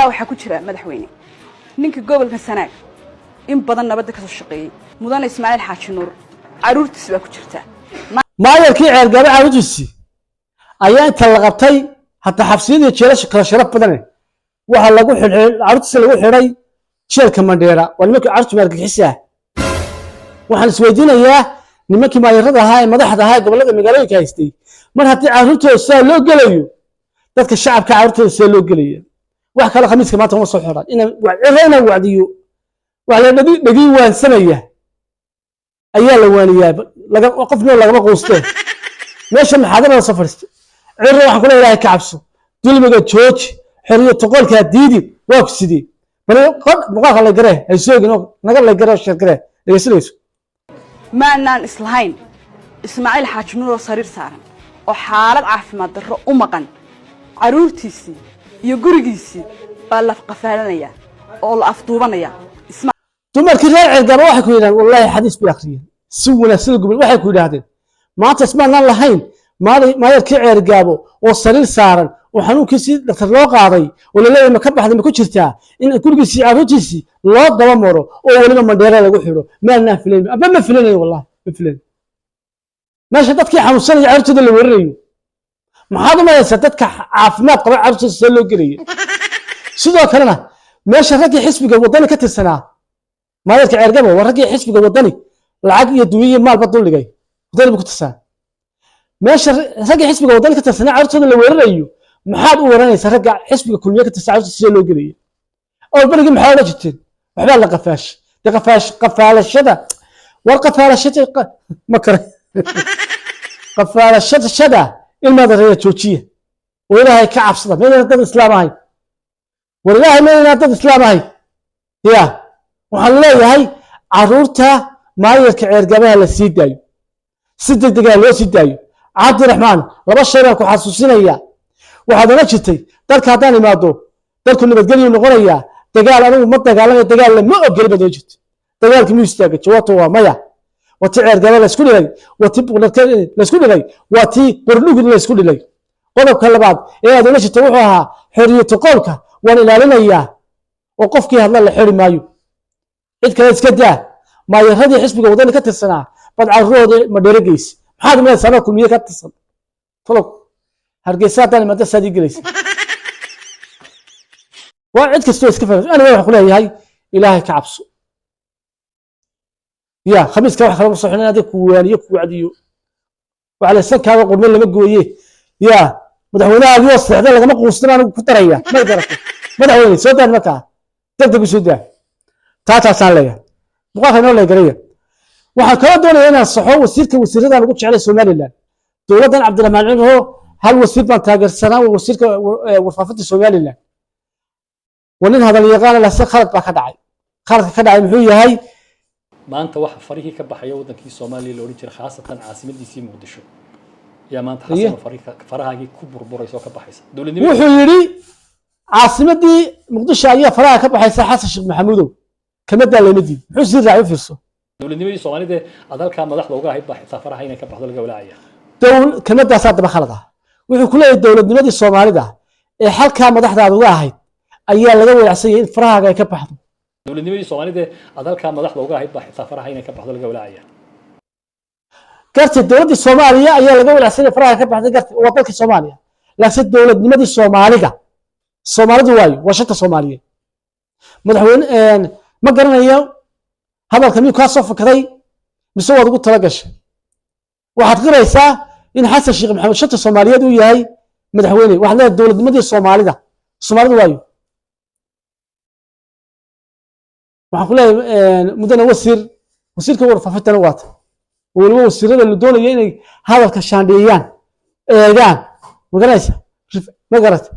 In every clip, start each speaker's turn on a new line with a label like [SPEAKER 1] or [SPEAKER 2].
[SPEAKER 1] Raggaa waxaa ku jira, madaxweyne, ninka gobolka Sanaag in badan nabadda ka soo shaqeeyey, mudane Ismaaciil Xaaji Nuur, carruurtiis baa ku jirta.
[SPEAKER 2] Maayarkii Ceergaabo carruurtiisii ayaa inta la qabtay, hataa xabsiyadii jeelasha kala sharaf badane, waxaa lagu xidhay carruurtiisa, lagu xidhay jeelka Mandheera. Waa nimankii carruurta maargagixisa ah. Waxaan isweydiinayaa, nimankii maayarada ahaa ee madaxda ahaa ee gobollada magaalooyinka haystay, mar haddii carruurtooda sidaa loo gelayo, dadka shacabka carruurtooda sidaa loo gelaya? Wax kale khamiiska maanta uma soo xidhan ina ciro inaan wacdiyo. Wax la dhegi waansamaya ayaa la waaniyaa, laga qof nool lagama quustee. Meesha maxaadarada soo fadhiistay Ciro, waxaan kula Ilaahay ka cabso, dulmiga jooji, xorriyatu qolkaa diidi. Waa ku sidee? Bal muuqaalka la garee, hay soogin oo naga la garee, share garee, dhegeysanayso.
[SPEAKER 1] Maanaan islahayn Ismaaciil Xaaji Nuur oo sariir saaran oo xaalad caafimaad darro u maqan, carruurtiisii iyo gurigiisii baa la qafaalanaya oo la afduubanaya.
[SPEAKER 2] Dumarkii reer Ceergaaba waxay ku yidhahdeen, wallaahi xadiis bay akhriyeen si wanaagsan gubin. Waxay ku yidhaahdeen, maanta ismaanaan lahayn maayarkii Ceergaabo oo sariir saaran oo xanuunkiisii dhaktar loo qaaday oo laleeyahay ma ka baxday, ma ku jirtaa, in gurigiisii carruurtiisii loo daba maro oo weliba Mandheera lagu xidho. Maanaan filayn, aba ma filanayn, wallahi ma filayn. Meesha dadkii xanuunsanaya carruurtooda la weerarayo, maxaad u malaysaa dadka caafimaad qaba carruurtooda see loo gelaya? Sidoo kalena meesha raggii xisbiga Wadani ka tirsanaa, maayarka Ceergabo waa raggii xisbiga Wadani lacag iyo dunya iyo maalba duldhigay, Wadani buu ku tirsanaa. Meesha raggii xisbiga Wadani ka tirsanaa carruurtooda la weerarayo, maxaad u waranaysaa ragga xisbiga Kulmiye ka tirsan carruurta sidee loo gelaya? Oo berigii maxaa odhan jirteen? Waxbaa la qafaash de, qafaash, qafaalashada, war qafaalashada ma kare, qafaalashada ilmaada reera joojiya oo Ilaahay ka cabsada. Maydana dad islaam ahay? War Ilaahay, maydana dad islaam ahay? Ya waxaan leeyahay, caruurta maayarka Ceergabaha la sii daayo, si degdegaa loo sii daayo. Cabdiraxmaan, laba shay baan ku xasuusinaya. Waxaad oran jirtay, dalka haddaan imaado dalku nabadgelyu noqonayaa, dagaal anigu ma dagaalamay, dagaal ma ogoli baad oran jirtay. Dagaalkii miyuu istaagay? Jawaabta waa maya. Waa ti Ceergaba laysku dhilay, waa ti Buqdharka laysku dhilay, waa tii Qordhugud laysku dhilay. Qodobka labaad ee aad oran jirtay wuxuu ahaa, xorriyatu qowlka waan ilaalinayaa oo qofkii hadla la xiri maayo. Cid kale iska daa, maayaradii xisbiga Wadani ka tirsanaa baad carruurahooda Madheero geysa. Maxaad imanaysaa anoo Kulmiye ka tirsan? Tolow Hargeysa haddaan imaado saad ii gelaysa? Waa cid kastoo iska fahmaysa. Aniga waxaan ku leeyahay, Ilaahay ka cabso. Ya khamiiska wax kalama soo xidhan adiga ku waaniyo, ku wacdiyo. Waxa la sankaaga qurme lama gooye. Ya madaxweynahaagii oo seexday lagama quustin, anigu ku daraya. May garatay? Madaxweyne, soo daan markaa, degdeg u soo daa. Taasaan leeyahay. Muuqaalka inoo leegaraya. Waxaan kaloo doonaya inaan saxo wasiirka, wasiiradan ugu jeclay Somaliland, dowladdan Cabdiraxmaan Cimro, hal wasiir baan taageersanaa, waa wasiirka warfaafinta Somaliland. Waa nin hadal yaqaana, lase khalad baa ka dhacay. Khaladka ka dhacay muxuu yahay?
[SPEAKER 3] Maanta waxa farihii ka baxaya waddankii Soomaaliya la odhan jiray, khaasatan caasimadiisii Muqdisho, yaa maanta Xasan oo farahaagii ku burburaysa oo ka baxaysa dowladnimada.
[SPEAKER 2] Wuxuu yidhi, caasimadii Muqdisho ayaa faraha ka baxaysa. Xasan Sheekh Maxamuudow, kamadaa lama diid. Muxuu sii raacay? U fiirso.
[SPEAKER 3] Dowladnimadii Soomaalida aad halkaa madaxda uga ahayd baa xitaa faraha inay ka baxdo laga walaacaya.
[SPEAKER 2] Kelmadaasaa daba khalad ah. Wuxuu ku leeyahay, dowladnimadii Soomaalida ee halkaa madaxdaada uga ahayd ayaa laga walacsanyay in farahaaga ay ka baxdo.
[SPEAKER 3] Dowladnimadii Soomaalida aad halkaa madaxda uga ahayd baa xitaa faraha inay ka baxdo laga walaacaya.
[SPEAKER 2] Gartay, dowladdii Soomaaliya ayaa laga walacsanyay faraha ka baxday. Gartay, waa dalkii Soomaaliya, laakiin dowladnimadii Soomaaliga, Soomaalidu waayo waa shanta Soomaaliyeed. Madaxweyne, ma garanayo hadalka miyuu kaa soo fakaday mise waad ugu tala gashay. Waxaad qiraysaa in Xasan Sheekh Maxamed shanta Soomaaliyeed uu yahay madaxweyne. Waxaad leedahay dowladnimadii Soomaalida, Soomaalidu waayo. Waxaan ku leeyahay, mudane wasiir, wasiirka warfaafintana waata, oo weliba wasiirada la doonaya inay hadalka shaandheeyaan, eegaan, ma garanaysa? Ma garata?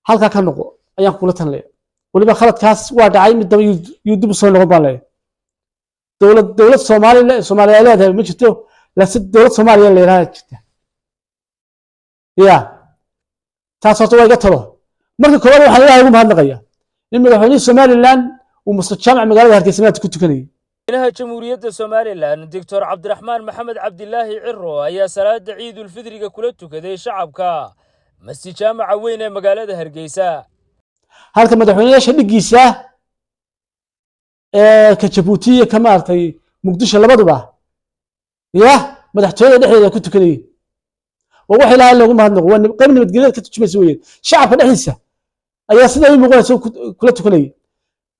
[SPEAKER 2] Halkaa ka noqo ayaan kula talinaya. Weliba khaladkaas waa dhacay, mid daba yuu dib u soo noqon baan leeyahay. Dowlad Soomaali Soomaaliya ay leedahay ma jirto, laakiin dowlad Soomaaliya la yidhahda jirta. Ya taas horta waa iga talo. Marka koowaad waxaan Ilahay ugu mahadnaqaya in madaxweynihii Somaliland uu Musta Jaamac magaalada Hargeysa maanta ku tukanayay.
[SPEAKER 4] Madaxweynaha Jamhuuriyadda Somaliland, Doctor Cabdiraxmaan Maxamed Cabdilaahi Ciro, ayaa salaada Ciidulfidriga kula tukaday shacabka Masjid Jaamaca weyn ee magaalada Hargeysa.
[SPEAKER 2] Halka madaxweynayaasha dhiggiisa ee ka Jabuuti iyo ka maaragtay Muqdisho labaduba ya madaxtooyada dhexdeeda ku tukanayeen. Waa wax Ilaahay loogu mahadnaqo, waa qayb nabadgelyada ka turjumaysa weeyaan. Shacabka dhexdiisa ayaa sida u muuqanaysa kula tukanayay.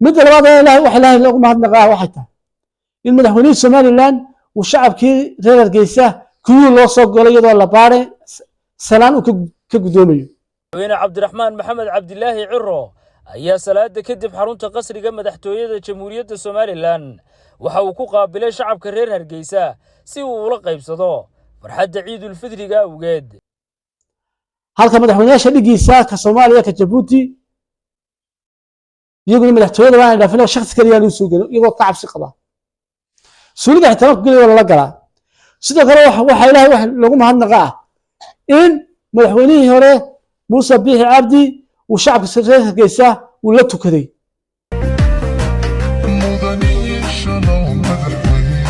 [SPEAKER 2] Midda labaad ee Ilaahay, wax Ilaahay loogu mahadnaqaa waxay tahay in madaxweynihii Somaliland uu shacabkii reer Hargeysa kuyuu loo soo golay iyadoo la baaray salaan uu ka guddoomayo.
[SPEAKER 4] Madaxweyne Cabdiraxmaan Maxamed Cabdilaahi Ciro ayaa salaada kadib xarunta qasriga madaxtooyada Jamhuuriyadda Somaliland waxa uu ku qaabilay shacabka reer Hargeysa si uu ula qaybsado farxadda Ciidulfidriga awgeed.
[SPEAKER 2] Halka madaxweynayaasha dhiggiisa ka Soomaaliya, ka Jabuuti, iyaguna madaxtooyada baan dhaafin oo shakhsi kaliya loo soo gelo iyagoo ka cabsi qaba. Suulida xitaa marku gelaya waa lala galaa. Sidoo kale waxa Ilaahay wax loogu mahadnaqa ah in madaxweynihii hore Muuse Biixi Cabdi uu shacabka reer Hargeysa uu la tukaday.
[SPEAKER 5] Mudaniishanow madaxweyne,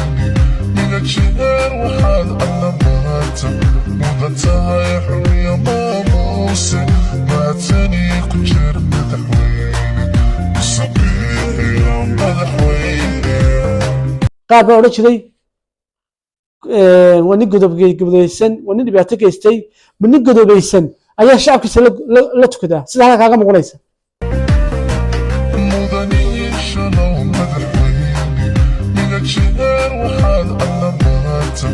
[SPEAKER 5] midajinaar waxaad adna maanta mudan tahay xurriya maamuuse. Mahadsani ku jir madaxweyne Musabiixiyo madaxweyne.
[SPEAKER 2] Qaar baa odhan jiray waa nin godobeysan, waa nin dhibaato geystay. Ma nin godobeysan ayaa shacabkiisa la tukadaa sida halka kaaga muuqanaysa?
[SPEAKER 5] Mudaniishanow madaxweyne, midajinaar waxaad adna maanta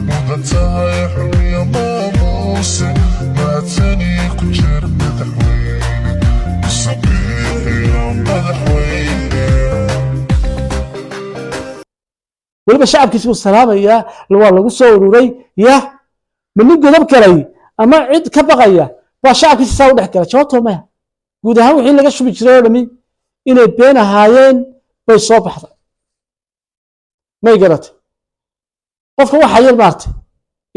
[SPEAKER 5] mudan tahay xurriya maamuuse. Mahadsani ku jir madaxweyne Musabiixiyo madaxweyne.
[SPEAKER 2] Weliba shacabkiisa buu salaamayaa, waa lagu soo ururay. Yah, ma nin godob galay ama cid ka baqaya baa shacabkiisa saa u dhex gala? Jawaabtoo maya. Guud ahaan wixii laga shubi jiray oo dhami inay been ahaayeen bay soo baxday. May garatay? Qofka waxa yar maartay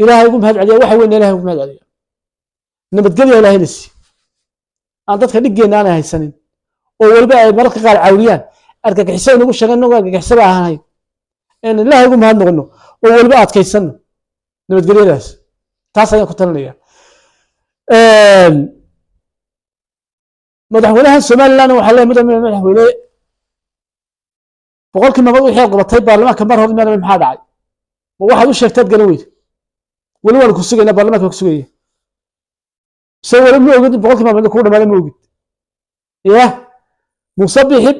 [SPEAKER 2] Ilaahay ugu mahad celiya, waxa weyn Ilaahay ugu mahad celiya. Nabadgelya Ilaahay na siiye aan dadka dhiggeena aanay haysanin oo weliba ay mararka qaar cawriyaan argagixiso inagu sheegan, inagu argagixisaba ahaanahay in Ilaahay ugu mahad noqono oo weliba adkaysano nabadgelyadaas. Taas ayaan ku talinaya. Madaxweynaha Somaliland waxaa leeyahay: madaxweyne, 100-kii maalmood wixii aad qabatay baarlamaanka mar hor imaanaya, maxaa dhacay? Ma waxaad u sheegtaad garan weyda? Weli waanu ku sugaynaa, baarlamaanka ku sugaya. Se weli ma ogid 100-kii maalmood kugu dhamaada, ma ogid. Yah, Muuse Biixi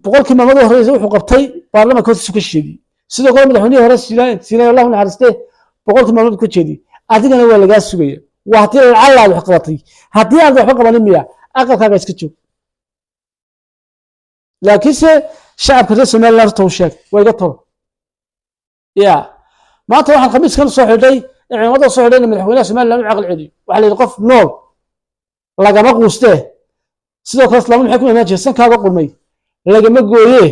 [SPEAKER 2] 100-kii maalmood u horreysay wuxuu qabtay baarlamaanka hortiisu ka sheegiyey. Sidoo kale madaxweynihii hore Siinaay, Allahu naxariiste, 100-kii maalmood ka jeediyey. Adigana waa lagaa sugaya. Waa haddii lacalla aad wax qabatay. Haddii aad waxba qabanin, miya aqalkaaga iska joog. Laakiinse shacabka reer Somaliland horta u sheeg, waa iga tolo. Ya, maanta waxaan khamiiskan soo xidhay, ciidamada soo xidhay in madaxweynaha Somaliland u caqli celiyo. Waxaa la yidhi qof nool lagama quustee. Sidoo kale islaamadu maxay ku imaan jireen? Sankaaga qurmay lagama gooye,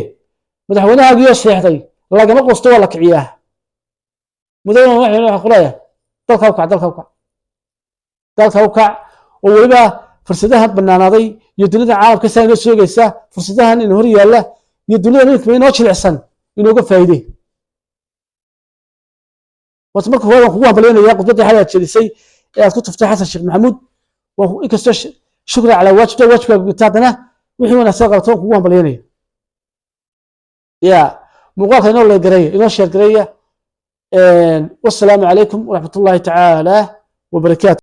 [SPEAKER 2] madaxweynahaagiyo seexday lagama quusto, waa la kiciyaa. Mudane madaxweyne, waxaan ku leeyahay dalka u kac, dalka u kac, dalka u kac, oo weliba fursadahan banaanaaday iyo dunida caalamka saa inoo soogaysa, fursadahan ina hor yaalla iyo dunida midka inoo jilicsan inooga faa'iide. Horta marka hore waan kugu hambalyaynaya khudbaddii xalay aad jeedisay ee aad ku tuftay Xasan Sheekh Maxamuud. Waan inkastoo shukri calaa waajibta waajibkaa guta, haddana wixii wanaagsan qabato waan kugu hambalyaynaya. Ya, muuqaalka inoo leegareeya, inoo share gareeya. Wassalaamu calaykum waraxmatullaahi tacaala wabarakaatu.